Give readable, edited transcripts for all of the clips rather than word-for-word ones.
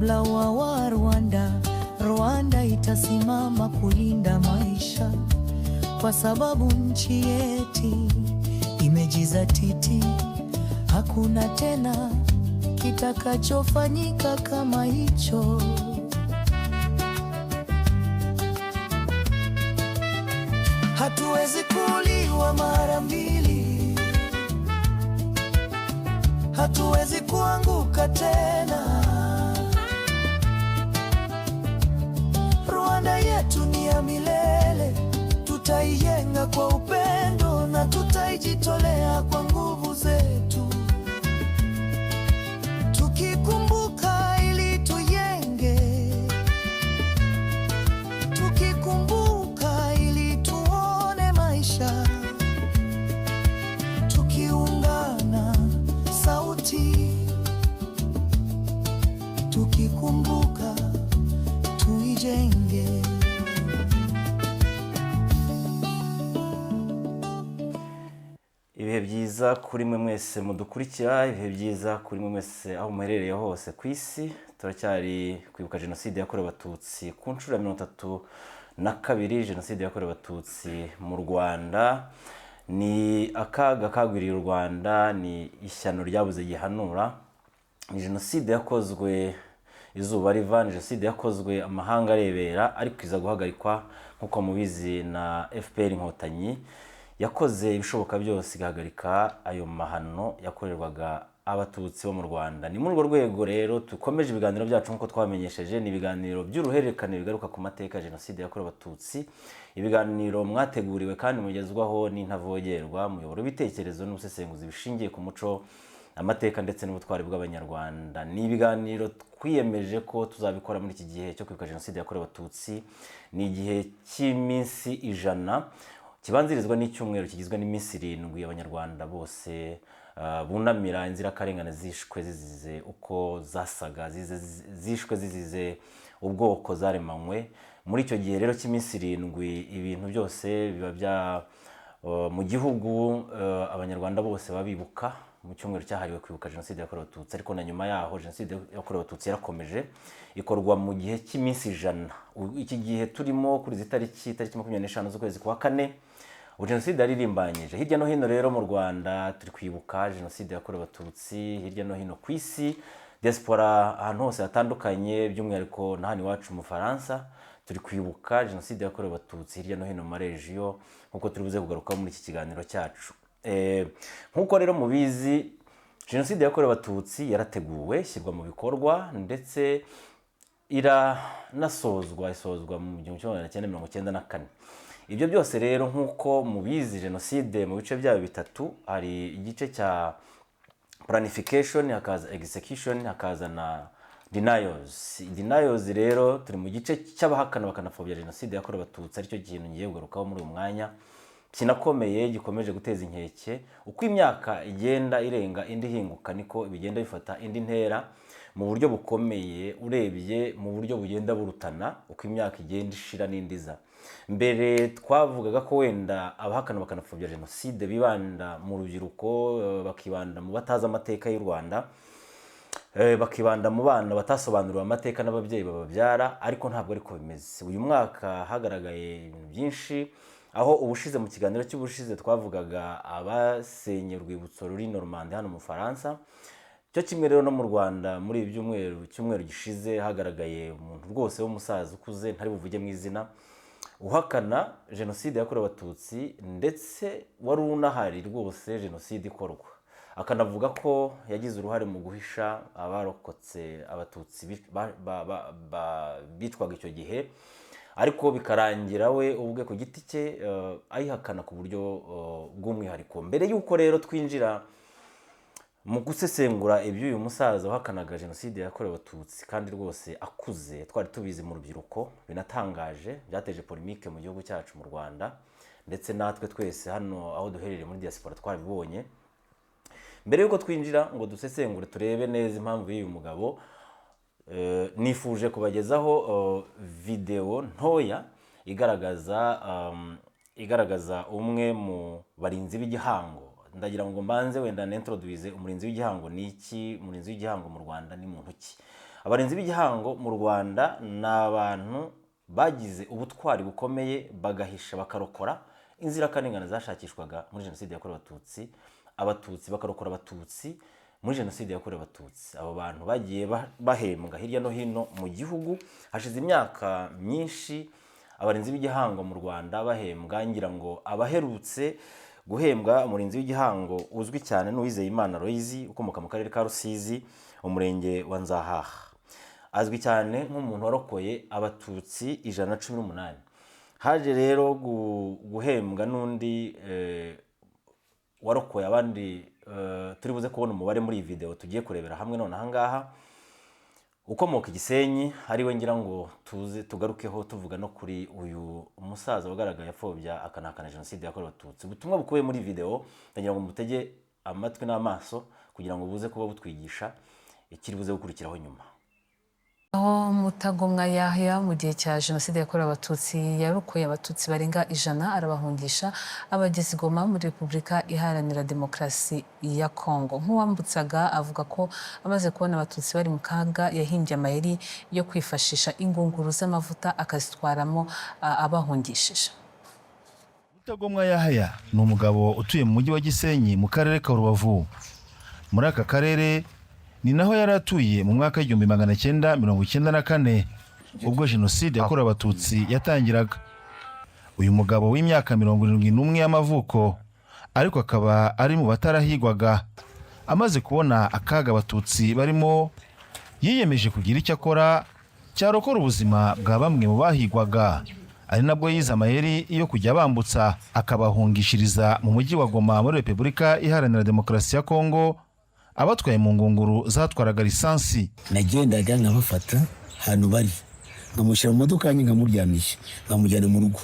Kabla wa Rwanda, Rwanda itasimama kulinda maisha, kwa sababu nchi yetu imejizatiti. Hakuna tena kitakachofanyika kama hicho. Hatuwezi kuuliwa mara mbili, hatuwezi kuanguka tena. Rwanda yetu ni ya milele, tutaijenga kwa upendo na tutaijitolea kwa nguvu zetu, tukikumbuka ili tujenge, tukikumbuka ili tuone maisha, tukiungana sauti, tukikumbuka tuijenge. Ibihe byiza kuri mwe mwese mudukurikira, ibihe byiza kuri mwe mwese aho muherereye hose ku isi. Turacyari kwibuka Jenoside yakorewe Abatutsi ku nshuro ya 32, Jenoside yakorewe Abatutsi mu Rwanda. Ni akaga kagwiriye u Rwanda, ni ishyano ryabuze gihanura, ni jenoside yakozwe izuba riva, ni jenoside yakozwe amahanga arebera, ariko iza guhagarikwa nk'uko mubizi na FPR Inkotanyi, yakoze ibishoboka byose igahagarika ayo mahano yakorerwaga Abatutsi bo mu Rwanda. Ni muri urwo rwego rero dukomeje ibiganiro byacu nk'uko twamenyesheje. Ni ibiganiro by'uruhererekane bigaruka ku mateka ya Jenoside yakorewe Abatutsi, ibiganiro mwateguriwe kandi mugezwaho n'Intavogerwa, muyoboro w'ibitekerezo n'ubusesenguzi bishingiye ku muco, amateka ndetse n'ubutwari bw'Abanyarwanda. Ni ibiganiro twiyemeje ko tuzabikora muri iki gihe cyo kwibuka Jenoside yakorewe Abatutsi. Ni igihe cy'iminsi 100 kibanzirizwa n'icyumweru kigizwe n'iminsi 7 Abanyarwanda bose bunamira inzirakarengane zishwe zizize uko zasaga, zishwe zizize ubwoko zaremanywe. Muri icyo gihe rero cy'iminsi 7, ibintu byose biba bya mu gihugu, Abanyarwanda bose baba bibuka mu cyumweru cyahariwe kwibuka Jenoside yakorewe Abatutsi. Ariko na nyuma yaho Jenoside yakorewe Abatutsi yarakomeje ikorwa mu gihe cy'iminsi 100. Iki gihe turimo kuri izi tariki, tariki 25 z'ukwezi kwa kane, ubu jenoside yaririmbanyije hirya no hino. Rero mu Rwanda turi kwibuka Jenoside yakorewe Abatutsi, hirya no hino ku isi, diaspora, ahantu hose hatandukanye, by'umwihariko na hano iwacu mu Faransa turi kwibuka Jenoside yakorewe Abatutsi hirya no hino mu maregiyo, nk'uko turi buze kugarukaho muri iki kiganiro cyacu. Nk'uko rero mubizi, Jenoside yakorewe Abatutsi yarateguwe, ishyirwa mu bikorwa, ndetse iranasozwa, isozwa mu 1994. Ibyo byose rero, nk'uko mubizi, jenoside mu bice byayo bitatu, hari igice cya planification, hakaza execution, hakaza na denials. Denials rero, turi mu gice cy'abahakana bakanapfobya Jenoside yakorewe Abatutsi, aricyo kintu ngiye kugarukaho muri uyu mwanya, kinakomeye, gikomeje guteza inkeke. Uko imyaka igenda irenga indi ihinguka, niko bigenda bifata indi ntera mu buryo bukomeye, urebye mu buryo bugenda burutana uko imyaka igenda ishira n'indi iza. Mbere twavugaga ko wenda abahakana bakanapfobya jenoside bibanda mu rubyiruko, bakibanda mu batazi amateka y'u Rwanda, bakibanda mu bana batasobanuriwe amateka n'ababyeyi bababyara, ariko ntabwo ariko bimeze. Uyu mwaka hagaragaye ibintu byinshi, aho ubushize, mu kiganiro cy'ubushize, twavugaga abasenye urwibutso ruri Normandie hano mu Faransa. Cyo kimwe rero no mu Rwanda, muri ibi byumweru, cyumweru gishize, hagaragaye umuntu rwose w'umusaza ukuze, ntari buvuge mu izina, uhakana Jenoside yakorewe Abatutsi, ndetse wari unahari rwose jenoside ikorwa, akanavuga ko yagize uruhare mu guhisha abarokotse Abatutsi bicwaga icyo gihe, ariko bikarangira we ubwe ku giti cye ayihakana ku buryo bw'umwihariko. Mbere y'uko rero twinjira mu gusesengura iby'uyu musaza wahakanaga Jenoside yakorewe Abatutsi kandi rwose akuze, twari tubizi mu rubyiruko, binatangaje, byateje polémique mu gihugu cyacu mu Rwanda, ndetse natwe twese hano aho duherereye muri diaspora twarabibonye. Mbere y'uko twinjira ngo dusesengure, turebe neza impamvu y'uyu mugabo, nifuje kubagezaho videwo ntoya igaragaza umwe mu barinzi b'igihango. Ndagira ngo mbanze wenda nintroduise umurinzi w'igihango ni iki, umurinzi w'igihango mu Rwanda ni muntu ki? Abarinzi b'igihango mu Rwanda ni abantu bagize ubutwari bukomeye, bagahisha, bakarokora inzirakarengane zashakishwaga muri Jenoside yakorewe Abatutsi, Abatutsi bakarokora Abatutsi muri Jenoside yakorewe Abatutsi. Abo bantu bagiye bahembwa hirya no hino mu gihugu. Hashize imyaka myinshi abarinzi b'igihango mu Rwanda bahembwa. Ngira ngo abaherutse guhembwa, umurinzi w'igihango uzwi cyane ni Uwizeyimana Aloys, ukomoka mu karere ka Rusizi, umurenge wa Nzahaha. Azwi cyane nk'umuntu warokoye Abatutsi 118. Haje rero guhembwa n'undi warokoye abandi, turi buze kubona umubare muri iyi video tugiye kurebera hamwe none aha ngaha, ukomoka i Gisenyi, ariwe ngira ngo tuze tugarukeho tuvuga no kuri uyu musaza wagaragaye apfobya akanahakana Jenoside yakorewe Abatutsi. Ubutumwa bukubiye muri video ndagira ngo mutege amatwi n'amaso kugira ngo buze kuba butwigisha ikiri buze gukurikiraho nyuma. Aho Mutagomwa Yahya mu gihe cya Jenoside yakorewe Abatutsi yarokoye Abatutsi barenga 100, arabahungisha, abageza i Goma muri Repubulika Iharanira Demokarasi ya Kongo. Nk'uwambutsaga, avuga ko amaze kubona Abatutsi bari mu kaga yahimbye amayeri yo kwifashisha ingunguru z'amavuta akazitwaramo abahungishije. Mutagomwa Yahaya ni umugabo utuye mu mujyi wa Gisenyi mu karere ka Rubavu. Muri aka karere ni naho yari atuye mu mwaka w'1994, ubwo Jenoside yakorewe Abatutsi yatangiraga. Uyu mugabo w'imyaka 71 y'amavuko, ariko akaba ari mu batarahigwaga, amaze kubona akaga Abatutsi barimo, yiyemeje kugira icyo akora cyarokora ubuzima bwa bamwe mu bahigwaga, ari nabwo yize amayeri yo kujya bambutsa akabahungishiriza mu mujyi wa Goma muri Repubulika Iharanira Demokarasi ya Kongo, abatwaye mu ngunguru zatwaraga lisansi. Nagendaga nkabafata ahantu bari, nkamushyira mu modoka yanjye, nkamuryamisha, nkamujyana mu rugo,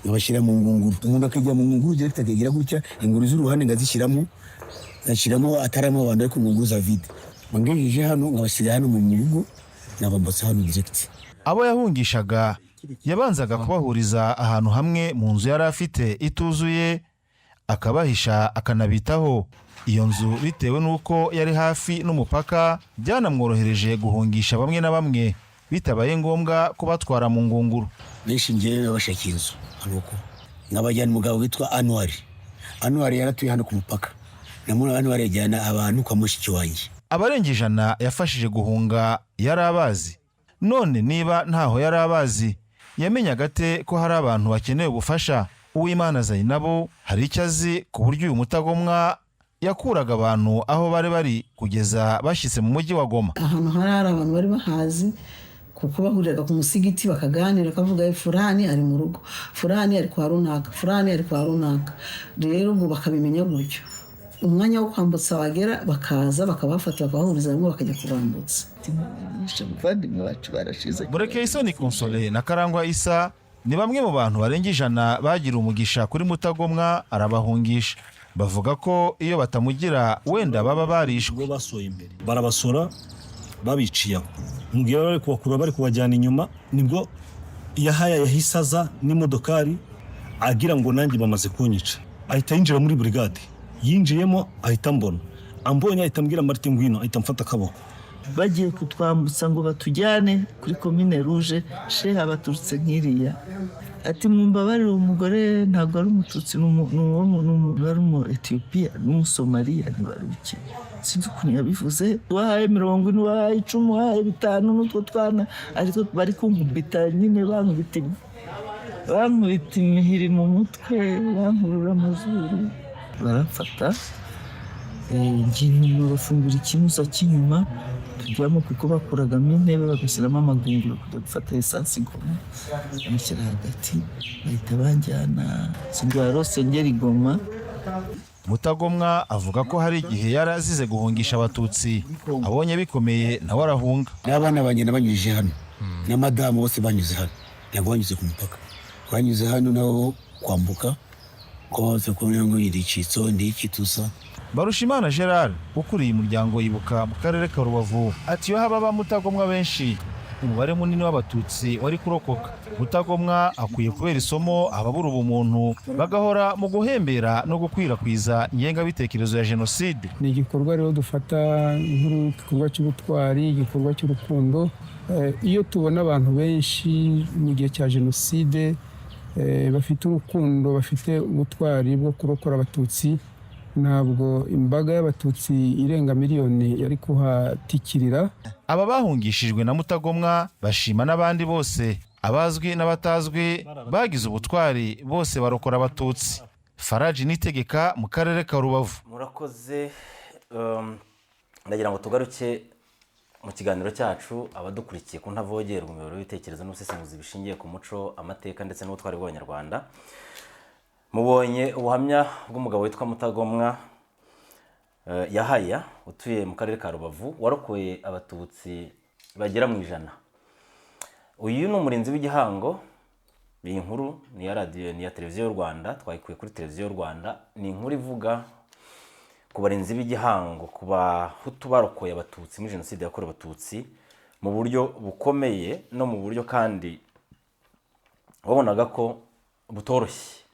nkabashyira mu ngunguru. Umuntu akajya mu ngunguru direct, akagira gutya, ingunguru z'uruhande nkazishyiramo, ngashyiramo ataramo abantu, ariko ingunguru za vide. Ngejeje hano, nkabashyira hano mu rugo, nkabambutsa hano direct. Abo yahungishaga yabanzaga kubahuriza ahantu hamwe mu nzu yari afite ituzuye, akabahisha, akanabitaho. Iyo nzu, bitewe n'uko yari hafi n'umupaka, byanamworohereje guhungisha bamwe na bamwe bitabaye ngombwa kubatwara mu ngunguru. Benshi ngewe babashakiye inzu hano, uko nkabajyana umugabo witwa Anuwari. Anuwari yaratuye hano ku mupaka, namuna Anuwari yajyana abantu kwa mushiki wanjye. Abarenga 100 yafashije guhunga yari abazi. None niba ntaho yari abazi, yamenyaga ate ko hari abantu bakeneye ubufasha? Uwimana Zainabo hari icyo azi ku buryo uyu Mutagomwa yakuraga abantu aho bari bari kugeza bashyitse mu mujyi wa Goma. Ahantu hari abantu bari bahazi, kuko bahuriraga ku musigiti bakaganira, bakavuga furani ari mu rugo, furani ari kwa runaka, furani ari kwa runaka. Rero ubwo bakabimenya gutyo, umwanya wo kwambutsa wagera, bakaza bakabafata, bakabahuriza hamwe, bakajya kubambutsa. Abavandimwe bacu barashize. Murekeyisoni Konsole na Karangwa Isa ni bamwe mu bantu barenga 100 bagira umugisha kuri Mutagomwa arabahungisha. Bavuga ko iyo batamugira wenda baba barishwe. Ubwo basohoye imbere barabasora, babiciye aho, mu gihe bari kubakura, bari kubajyana inyuma, nibwo Yahaya yahise aza n'imodokari, agira ngo nanjye bamaze kunyica, ahita yinjira muri burigade. Yinjiyemo ahita ambona, ambonye ahita ambwira: "Martin, ngwino." Ahita amfata akaboko. Bagiye kutwambutsa ngo batujyane kuri Komine Ruje, sheha baturutse nk'iriya ati: "Mumbabarire, umugore ntabwo ari Umututsi, ni ari umu Etiyopiya n'Umusomaliya, ntibaruki." Sinzi ukuntu yabivuze: "Wahaye 40, wahaye 10, wahaye 5, n'utwo twana." Ariko bari kunkubita nyine, bankubita imihiri mu mutwe, bankurura amazuru, baramfata. Ngiye inyuma, bafungura ikinuza cy'inyuma, tujyamo, kuko bakuragamo intebe bagashyiramo amagunguru kujya gufata esansi Goma, bamushyira hagati, bahita banjyana sindwarose ngera i Goma. Mutagomwa avuga ko hari igihe yari azize guhungisha Abatutsi, abonye bikomeye nawe arahunga. N'abana banjye nabanyujije hano, na madamu, bose banyuze hano. Ntabwo banyuze ku mupaka, banyuze hano nabo kwambuka ko bamaze kubona ngo iri citso ndiki tusa. Barushimana Gerard, ukuriye umuryango Yibuka mu karere ka Rubavu, ati iyo haba ba Mutagomwa benshi, umubare munini w'Abatutsi wari kurokoka. Mutagomwa akwiye kubera isomo ababura ubumuntu, bagahora mu guhembera no gukwirakwiza ingengabitekerezo ya jenoside. Ni igikorwa rero dufata nk'igikorwa cy'ubutwari, igikorwa cy'urukundo. Iyo tubona abantu benshi mu gihe cya jenoside bafite urukundo, bafite ubutwari bwo kurokora Abatutsi, ntabwo imbaga y'Abatutsi irenga miliyoni yari kuhatikirira. Aba bahungishijwe na Mutagomwa bashima n'abandi bose, abazwi n'abatazwi, bagize ubutwari bose barokora Abatutsi. Faraji Nitegeka, mu karere ka Rubavu. Murakoze. Ndagira ngo tugaruke mu kiganiro cyacu. Abadukurikiye ku Ntavogerwa, umuyoboro w'ibitekerezo n'ubusesenguzi bishingiye ku muco, amateka ndetse n'ubutwari bw'Abanyarwanda, mubonye ubuhamya bw'umugabo witwa Mutagomwa Yahaya, utuye mu karere ka Rubavu, warokoye Abatutsi bagera mu 100. Uyu ni umurinzi w'igihango. Iyi nkuru ni iya radiyo, ni iya Televiziyo y'u Rwanda, twayikuye kuri Televiziyo y'u Rwanda. Ni inkuru ivuga ku barinzi b'igihango, ku Bahutu barokoye Abatutsi muri Jenoside yakorewe Abatutsi mu buryo bukomeye no mu buryo kandi wabonaga ko butoroshye.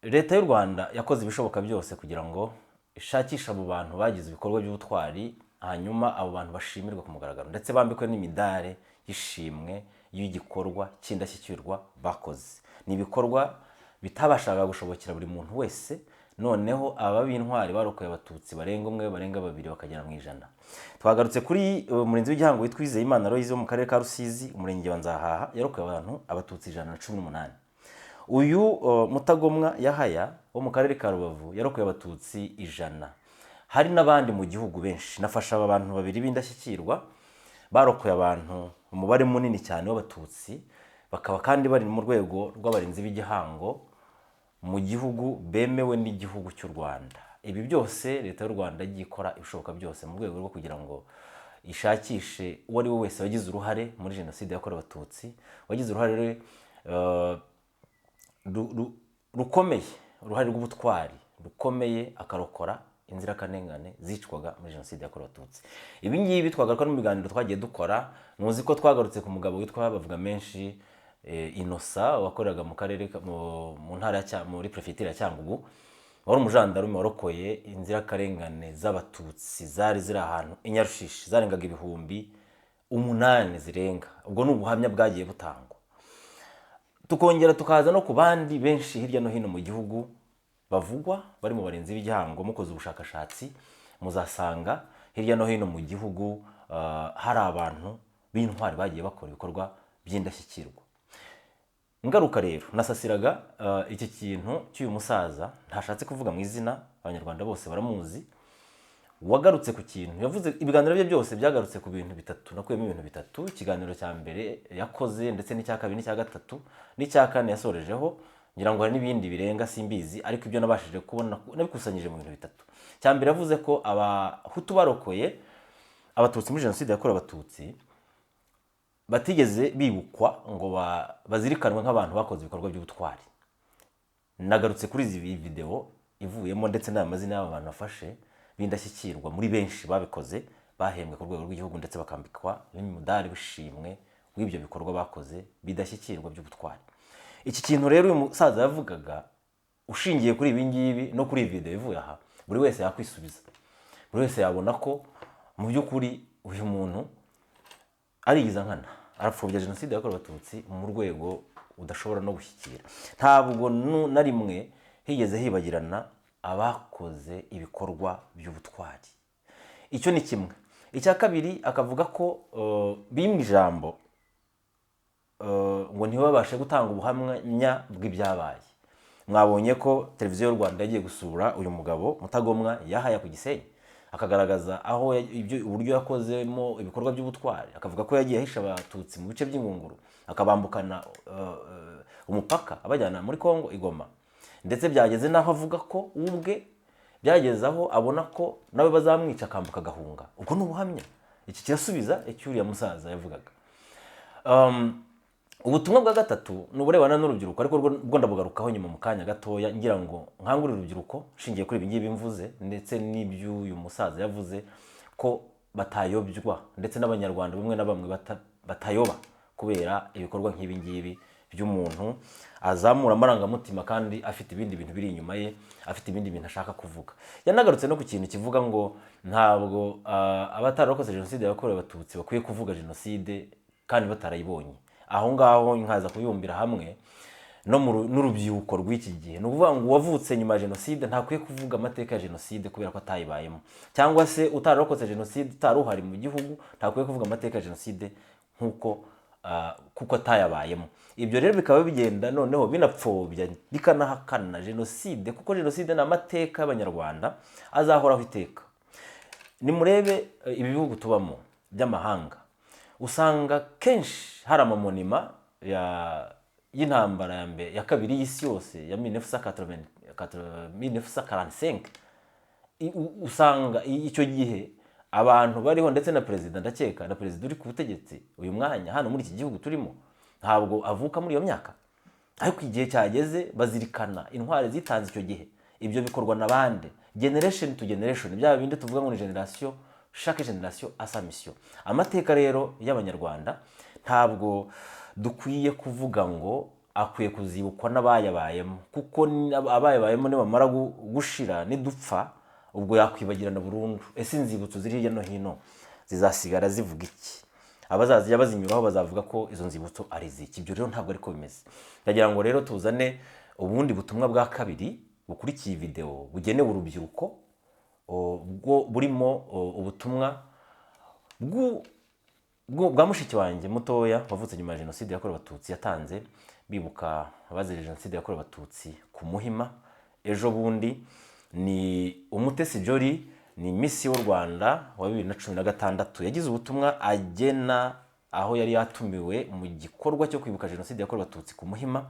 Leta y'u Rwanda yakoze ibishoboka byose kugira ngo ishakishe abo bantu bagize ibikorwa by'ubutwari, hanyuma abo bantu bashimirwe ku mugaragaro, ndetse bambikwe n'imidari y'ishimwe y'igikorwa cy'indashyikirwa bakoze. Ni ibikorwa bitabashaga gushobokera buri muntu wese. Noneho aba b'intwari barokoye Abatutsi barenga umwe, barenga babiri, bakagera mu 100. Twagarutse kuri umurinzi w'igihango witwa Uwizeyimana Aloys wo mu karere ka Rusizi, umurenge wa Nzahaha, yarokoye abantu, Abatutsi 118. Uyu Mutagomwa Yahaya wo mu karere ka Rubavu yarokoye Abatutsi 100. Hari n'abandi mu gihugu benshi. Nafasha aba bantu babiri b'indashyikirwa barokoye abantu, umubare munini cyane w'Abatutsi, bakaba kandi bari mu rwego rw'abarinzi b'igihango mu gihugu bemewe n'igihugu cy'u Rwanda. Ibi byose Leta y'u Rwanda yagiye ikora ibishoboka byose mu rwego rwo kugira ngo ishakishe uwo ari we wese wagize uruhare muri Jenoside yakorewe Abatutsi, wagize uruhare rukomeye, uruhare rw'ubutwari rukomeye, akarokora inzirakarengane zicwaga muri Jenoside yakorewe Abatutsi. Ibi ngibi twagaruka no mu biganiro twagiye dukora. Muzi ko twagarutse ku mugabo witwa Bavuga Menshi Inosa, wakoreraga mu karere mu ntara ya muri perefegitura ya Cyangugu, wari umujandarume warokoye inzirakarengane z'Abatutsi zari ziri ahantu i Nyarushishi, zarengaga 8000 zirenga. Ubwo ni ubuhamya bwagiye butangwa. Tukongera tukaza no ku bandi benshi hirya no hino mu gihugu bavugwa bari mu barinzi b'igihango. Mukoze ubushakashatsi muzasanga hirya no hino mu gihugu hari abantu b'intwari bagiye bakora ibikorwa by'indashyikirwa. Ngaruka rero nasasiraga iki kintu cy'uyu musaza ntashatse kuvuga mu izina, Abanyarwanda bose baramuzi, wagarutse ku kintu yavuze. Ibiganiro bye byose byagarutse ku bintu bitatu, nakuyemo ibintu bitatu. Ikiganiro cya mbere yakoze, ndetse n'icya kabiri, n'icya gatatu, n'icya kane yasorejeho, ngira ngo hari n'ibindi birenga simbizi, ariko ibyo nabashije kubona nabikusanyije mu bintu bitatu. Cya mbere, yavuze ko Abahutu barokoye Abatutsi muri Jenoside yakorewe Abatutsi batigeze bibukwa ngo bazirikanwe nk'abantu bakoze ibikorwa by'ubutwari. Nagarutse kuri izi videwo ivuyemo, ndetse n'aya mazina y'aba bantu bafashe b'indashyikirwa muri benshi babikoze, bahembwe ku rwego rw'igihugu, ndetse bakambikwa n'umudari w'ishimwe w'ibyo bikorwa bakoze bidashyikirwa by'ubutwari. Iki kintu rero uyu musaza yavugaga, ushingiye kuri ibi ngibi no kuri iyi videwo ivuye aha, buri wese yakwisubiza, buri wese yabona ko mu by'ukuri uyu muntu arigiza nkana, arapfobya Jenoside yakorewe Abatutsi mu rwego udashobora no gushyikira. Ntabwo na rimwe higeze hibagirana abakoze ibikorwa by'ubutwari. Icyo ni kimwe. Icya kabiri, akavuga ko bimwe ijambo ngo ntibabashe gutanga ubuhamya bw'ibyabaye. Mwabonye ko Televiziyo y'u Rwanda yagiye gusura uyu mugabo Mutagomwa Yahaya ku Gisenyi, akagaragaza aho uburyo yakozemo ibikorwa by'ubutwari, akavuga ko yagiye ahisha Abatutsi mu bice by'ingunguru, akabambukana umupaka abajyana muri Kongo i Goma, ndetse byageze n'aho avuga ko ubwe byageze aho abona ko nawe bazamwica, akambuka agahunga. Ubwo ni ubuhamya. Iki kirasubiza icyo uriya musaza yavugaga. Ubutumwa bwa gatatu ni uburebana n'urubyiruko, ariko bwo ndabugarukaho nyuma mu kanya gatoya. Ngira ngo nkangurire urubyiruko nshingiye kuri ibi ngibi mvuze ndetse n'iby'uyu musaza yavuze, ko batayobywa, ndetse n'Abanyarwanda bamwe na bamwe batayoba kubera ibikorwa nk'ibi ngibi by'umuntu azamura amarangamutima kandi afite ibindi bintu biri inyuma ye, afite ibindi bintu ashaka kuvuga. Yanagarutse no ku kintu kivuga ngo ntabwo abatararokotse Jenoside yakorewe Abatutsi bakwiye kuvuga jenoside kandi batarayibonye. Aho ngaho nkaza kubibumbira hamwe no mu n'urubyiruko rw'iki gihe. Ni ukuvuga ngo uwavutse nyuma ya jenoside ntakwiye kuvuga amateka ya jenoside kubera ko atayibayemo, cyangwa se utararokotse jenoside, utari uhari mu gihugu, ntakwiye kuvuga amateka ya jenoside nk'uko kuko atayabayemo. Ibyo rero bikaba bigenda noneho binapfobya, bikanahakana jenoside, kuko jenoside ni amateka y'Abanyarwanda azahoraho iteka. Nimurebe ibi bihugu tubamo by'amahanga, usanga kenshi hari amamonima y'intambara ya mbere, ya kabiri y'isi yose ya 1945. Usanga icyo gihe abantu bariho, ndetse na perezida, ndakeka na perezida uri ku butegetsi uyu mwanya hano muri iki gihugu turimo ntabwo avuka muri iyo myaka, ariko igihe cyageze bazirikana intwari zitanze icyo gihe. Ibyo bikorwa na bande? Generation to generation, bya bindi tuvuga ngo ni generation, chaque génération a sa mission. Amateka rero y'Abanyarwanda ntabwo dukwiye kuvuga ngo akwiye kuzibukwa n'abayabayemo, kuko abayabayemo nibamara gushira, nidupfa, ubwo yakwibagirana burundu. Ese inzibutso ziri hirya no hino zizasigara zivuga iki? Abazajya bazinyuraho bazavuga ko izo nzibutso ari iziki? Ibyo rero ntabwo ariko bimeze. Ndagira ngo rero tuzane ubundi butumwa bwa kabiri bukurikiye videwo, bugenewe urubyiruko, bwo burimo ubutumwa bwa mushiki wanjye mutoya wavutse nyuma ya Jenoside yakorewe Abatutsi, yatanze bibuka abazize Jenoside yakorewe Abatutsi ku Muhima ejo bundi. Ni Umutesi Jolly, ni Miss w'u Rwanda wa 2016. Yagize ubutumwa agena aho yari yatumiwe mu gikorwa cyo kwibuka Jenoside yakorewe Abatutsi ku Muhima.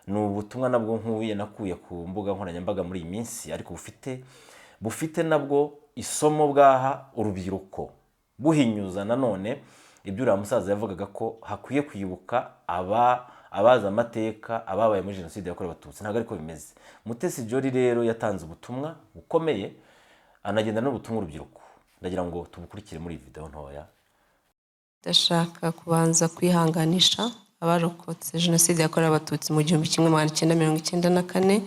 Ni ubutumwa nabwo nkuye nakuye ku mbuga nkoranyambaga muri iyi minsi, ariko bufite nabwo isomo bwaha urubyiruko, buhinyuza nanone ibyo uriya musaza yavugaga ko hakwiye kwibuka abazi amateka, ababaye muri Jenoside yakorewe Abatutsi. Ntabwo ariko bimeze. Mutesi Jolly rero yatanze ubutumwa bukomeye, anagenda n'ubutumwa urubyiruko. Ndagira ngo tubukurikire muri iyi video ntoya. Ndashaka kubanza kwihanganisha abarokotse Jenoside yakorewe Abatutsi mu 1994,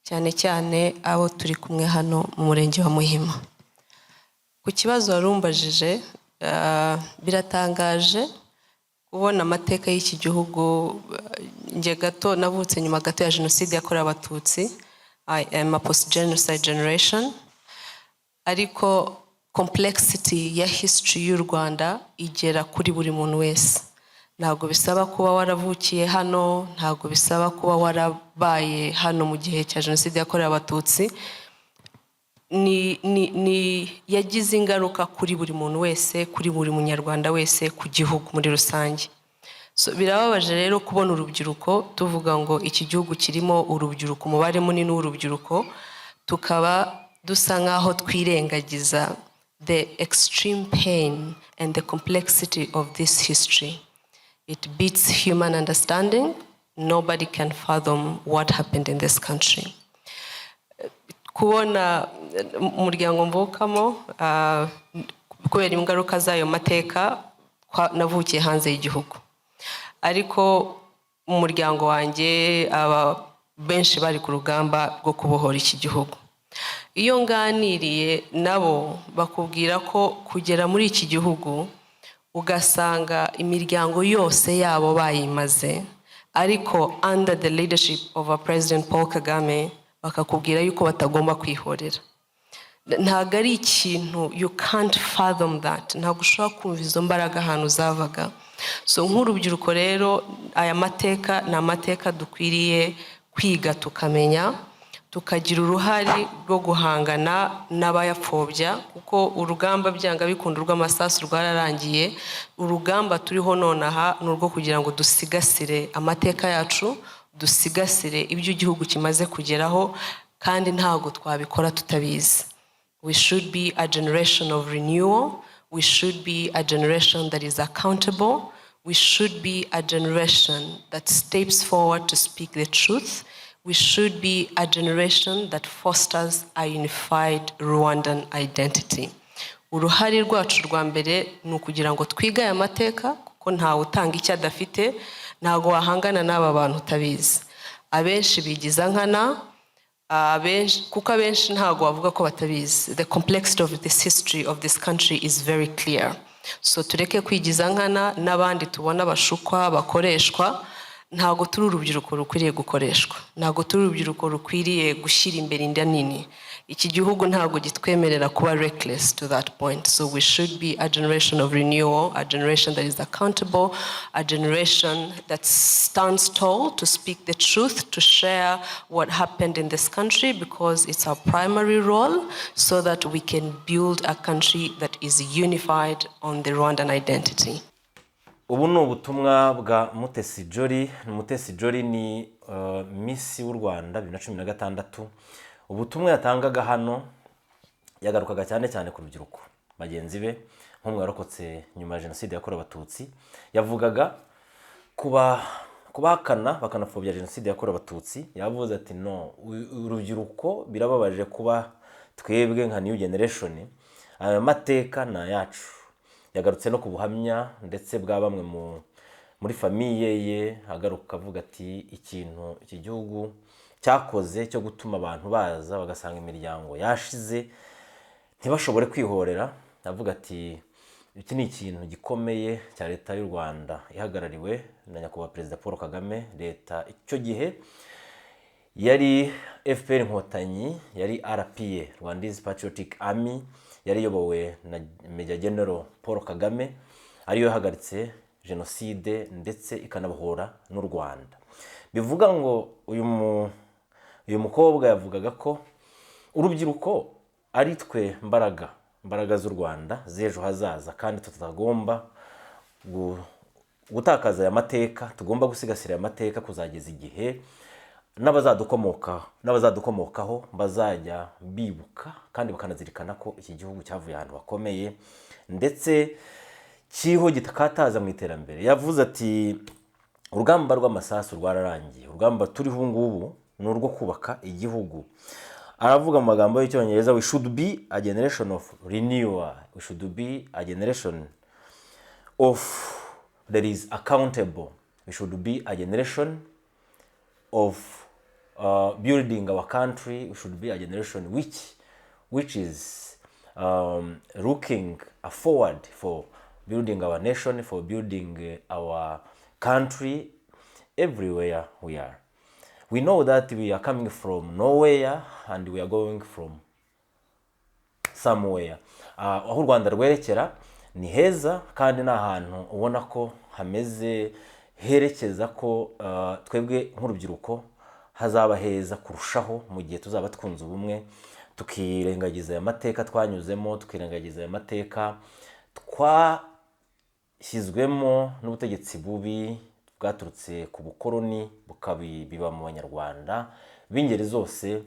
cyane cyane abo turi kumwe hano mu Murenge wa Muhima. Ku kibazo wari umbajije, biratangaje kubona amateka y'iki gihugu. Njye gato navutse nyuma gato ya Jenoside yakorewe Abatutsi. I am a post genocide generation, ariko complexity ya history y'u Rwanda igera kuri buri muntu wese. Ntabwo bisaba kuba waravukiye hano, ntabwo bisaba kuba warabaye hano mu gihe cya Jenoside yakorewe Abatutsi. Ni yagize ingaruka kuri buri muntu wese, kuri buri Munyarwanda wese, ku gihugu muri rusange. So, birababaje rero kubona urubyiruko tuvuga ngo iki gihugu kirimo urubyiruko, umubare munini w'urubyiruko, tukaba dusa nk'aho twirengagiza the extreme pain and the complexity of this history. It beats human understanding. Nobody can fathom what happened in this country. Kubona umuryango mvukamo, kubera ingaruka z'ayo mateka, navukiye hanze y'igihugu, ariko umuryango wanjye aba benshi bari ku rugamba rwo kubohora iki gihugu. Iyo nganiriye nabo, bakubwira ko kugera muri iki gihugu ugasanga imiryango yose yabo bayimaze, ariko under the leadership of our President Paul Kagame, bakakubwira yuko batagomba kwihorera. Ntabwo ari ikintu, you can't fathom that. Ntabwo ushobora kumva izo mbaraga ahantu zavaga. So nk'urubyiruko rero, aya mateka ni amateka dukwiriye kwiga, tukamenya, tukagira uruhare rwo guhangana n'abayapfobya, kuko urugamba byanga bikunda urw'amasasu rwararangiye. Urugamba turiho nonaha ni urwo kugira ngo dusigasire amateka yacu, dusigasire ibyo igihugu kimaze kugeraho, kandi ntabwo twabikora tutabizi. We should be a generation of renewal. We should be a generation that is accountable. We should be a generation that steps forward to speak the truth. We should be a generation that fosters a unified Rwandan identity. Uruhare rwacu rwa mbere ni ukugira ngo twige aya mateka, kuko Kuko ntawe utanga icyo adafite, ntabwo wahangana n'aba bantu utabizi. Abenshi bigiza nkana, abenshi, kuko abenshi ntabwo bavuga ko batabizi. The complexity of this history of this country is very clear, so tureke kwigiza nkana n'abandi tubona bashukwa, bakoreshwa. Ntabwo turi urubyiruko rukwiriye gukoreshwa, ntabwo turi urubyiruko rukwiriye gushyira imbere inda nini. Iki gihugu ntabwo gitwemerera kuba reckless to that point. So we should be a generation of renewal, a generation that is accountable, a generation that stands tall to speak the truth, to share what happened in this country, because it's our primary role, so that we can build a country that is unified on the Rwandan identity. Ubu ni ubutumwa bwa Mutesi Jolly. Mutesi Jolly ni Miss w'u Rwanda 2016. Ubutumwa yatangaga hano yagarukaga cyane cyane ku rubyiruko bagenzi be, nk'umwe warokotse nyuma ya Jenoside yakorewe Abatutsi. Yavugaga kuba kubahakana bakanapfobya Jenoside yakorewe Abatutsi. Yavuze ati: "No, urubyiruko, birababaje kuba twebwe nka new generation, aya mateka ni ayacu." Yagarutse no ku buhamya ndetse bwa bamwe muri famille ye, agaruka avuga ati ikintu iki gihugu cyakoze cyo gutuma abantu baza bagasanga imiryango yashize, ntibashobore kwihorera. Avuga ati iki ni ikintu gikomeye cya Leta y'u Rwanda ihagarariwe na Nyakubahwa Perezida Paul Kagame. Leta icyo gihe yari FPR Inkotanyi, yari RPA, Rwandese Patriotic Army, yari iyobowe na Major General Paul Kagame, ariyo yahagaritse jenoside ndetse ikanabohora n'u Rwanda. Bivuga ngo uyu mukobwa yavugaga ko urubyiruko ari twe mbaraga z'u Rwanda z'ejo hazaza, kandi tutagomba gutakaza aya mateka, tugomba gusigasira aya mateka kuzageza igihe n'abazadukomokaho bazajya bibuka kandi bakanazirikana ko iki gihugu cyavuye ahantu hakomeye ndetse kiriho gitakataza mu iterambere. Yavuze ati urugamba rw'amasasu rwararangiye, urugamba turiho ubu ngubu ni urwo kubaka igihugu. Aravuga mu magambo y'Icyongereza: "We should be a generation of renewal, we should be a generation of that is accountable, we should be a generation of building our country, we should be a generation which is looking forward for building our nation, for building our country everywhere we are. We know that we are coming from nowhere and we are going from somewhere." Aho u Rwanda rwerekera ni heza, kandi ni ahantu ubona ko hameze herekeza ko twebwe nk'urubyiruko hazaba heza kurushaho mu gihe tuzaba twunze ubumwe, tukirengagiza aya mateka twanyuzemo, tukirengagiza aya mateka twashyizwemo n'ubutegetsi bubi bwaturutse ku bukoroni, bukabiba mu Banyarwanda b'ingeri zose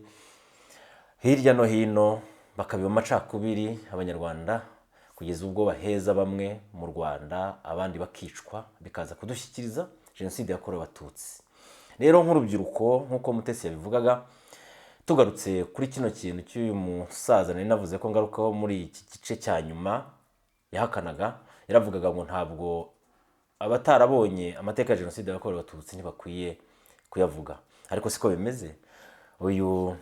hirya no hino, bakabiba amacakubiri Abanyarwanda kugeza ubwo baheza bamwe mu Rwanda, abandi bakicwa, bikaza kudushyikiriza Jenoside yakorewe Abatutsi. Rero nk'urubyiruko, nk'uko Mutesi yabivugaga, tugarutse kuri kino kintu cy'uyu musaza nari navuze ko ngarukaho muri iki gice cya nyuma, yahakanaga, yaravugaga ngo ntabwo abatarabonye amateka ya Jenoside yakorewe Abatutsi ntibakwiye kuyavuga, ariko siko bimeze. Uyu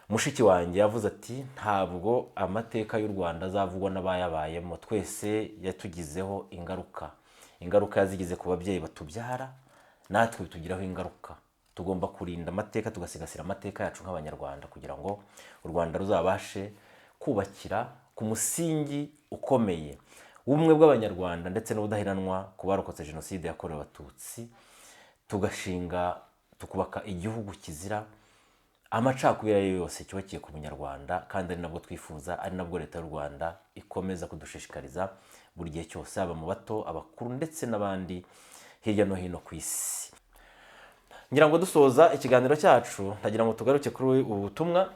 mushiki wanjye yavuze ati ntabwo amateka y'u Rwanda azavugwa n'abayabayemo, twese yatugizeho ingaruka. Ingaruka yazigize ku babyeyi batubyara, natwe bitugiraho ingaruka. Tugomba kurinda amateka, tugasigasira amateka yacu nk'Abanyarwanda, kugira ngo u Rwanda ruzabashe kubakira ku musingi ukomeye w'ubumwe bw'Abanyarwanda ndetse n'ubudaheranwa ku barokotse Jenoside yakorewe Abatutsi, tugashinga, tukubaka igihugu kizira amacakubiri ayo yose, cyubakiye ku Bunyarwanda, kandi ari nabwo twifuza, ari nabwo Leta y'u Rwanda ikomeza kudushishikariza buri gihe cyose, haba mu bato, abakuru ndetse n'abandi hirya no hino ku isi. Ngira ngo dusoza ikiganiro cyacu, ndagira ngo tugaruke kuri ubu butumwa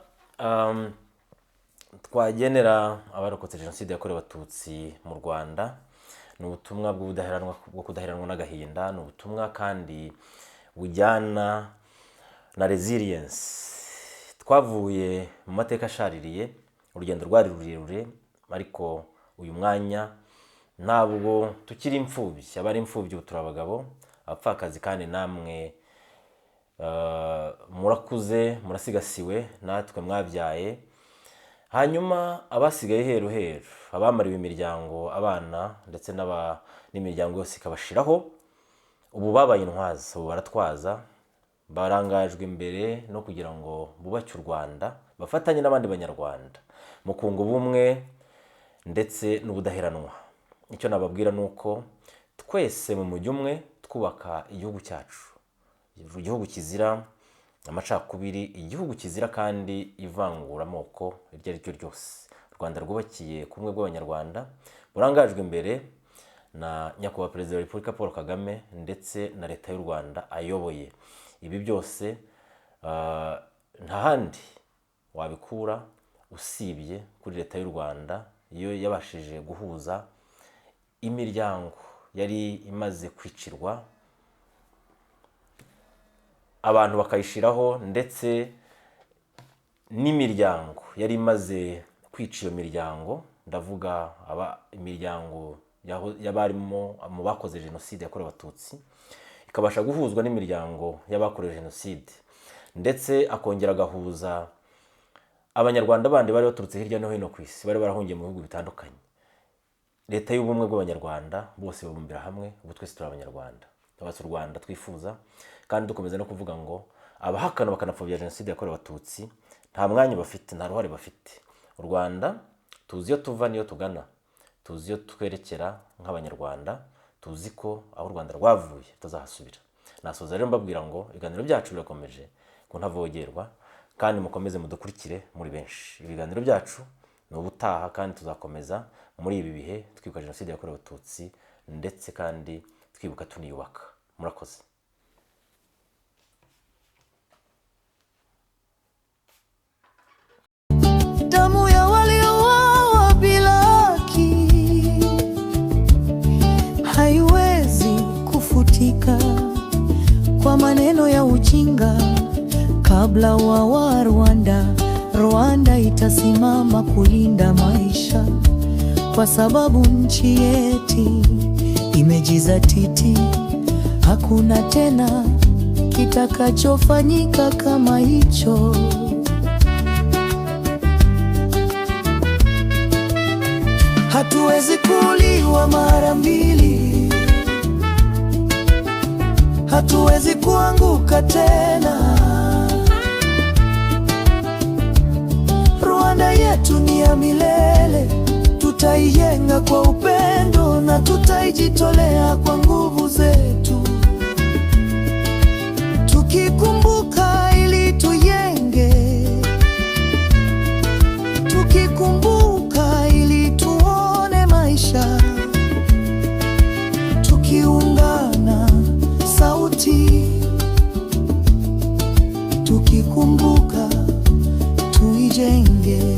twagenera abarokotse Jenoside yakorewe Abatutsi mu Rwanda. Ni ubutumwa bw'ubudaheranwa, bwo kudaheranwa n'agahinda. Ni ubutumwa kandi bujyana na resilience. Twavuye mu mateka ashaririye, urugendo rwari rurerure, ariko uyu mwanya Ntabwo tukiri imfubyi, abari imfubyi ubu turi abagabo, abapfakazi kandi namwe murakuze, murasigasiwe, natwe mwabyaye. Hanyuma abasigaye heru heru, abamariwe imiryango, abana ndetse n'imiryango yose ikabashiraho, ubu babaye intwaza, ubu baratwaza, barangajwe imbere no kugira ngo bubake u Rwanda, bafatanye n'abandi banyarwanda mu kunga ubumwe ndetse n'ubudaheranwa. Icyo nababwira ni uko twese mu mujyi umwe twubaka igihugu cyacu, igihugu kizira amacakubiri, igihugu kizira kandi ivanguramoko iryo ari ryo ryose. U Rwanda rwubakiye ku bumwe bw'Abanyarwanda, burangajwe imbere na Nyakubahwa Perezida wa Repubulika Paul Kagame ndetse na Leta y'u Rwanda ayoboye. Ibi byose nta handi wabikura usibye kuri Leta y'u Rwanda, iyo yabashije guhuza imiryango yari imaze kwicirwa, abantu bakayishiraho, ndetse n'imiryango yari imaze kwica iyo miryango, ndavuga imiryango y'abarimo mu bakoze jenoside yakorewe Abatutsi, ikabasha guhuzwa n'imiryango y'abakorewe jenoside, ndetse akongera agahuza Abanyarwanda bandi bari baturutse hirya no hino ku isi, bari barahungiye mu bihugu bitandukanye. Leta y'ubumwe bw'Abanyarwanda bose babumbira hamwe, ubu twese turi Abanyarwanda, twubatse u Rwanda twifuza, kandi dukomeza no kuvuga ngo abahakana bakanapfobya jenoside yakorewe Abatutsi nta mwanya bafite, nta ruhare bafite. U Rwanda tuzi iyo tuva n'iyo tugana, tuzi iyo twerekera nk'Abanyarwanda, tuzi ko aho u Rwanda rwavuye tutazahasubira. Nasoza rero mbabwira ngo ibiganiro byacu birakomeje ku Ntavogerwa, kandi mukomeze mudukurikire muri benshi. Ibiganiro byacu ni ubutaha, kandi tuzakomeza muri ibi bihe twibuka jenoside yakorewe Abatutsi, ndetse kandi twibuka tuniyubaka. Murakoze. Damu ya waliouawa bila haki haiwezi kufutika kwa maneno ya ujinga. Kabla wa Rwanda, Rwanda itasimama kulinda maisha, kwa sababu nchi yetu imejizatiti. Hakuna tena kitakachofanyika kama hicho. Hatuwezi kuuliwa mara mbili, hatuwezi kuanguka tena. Rwanda yetu ni ya milele, tutaijenga kwa upendo na tutaijitolea kwa nguvu zetu, tukikumbuka ili tujenge, tukikumbuka ili tuone maisha, tukiungana sauti, tukikumbuka tuijenge.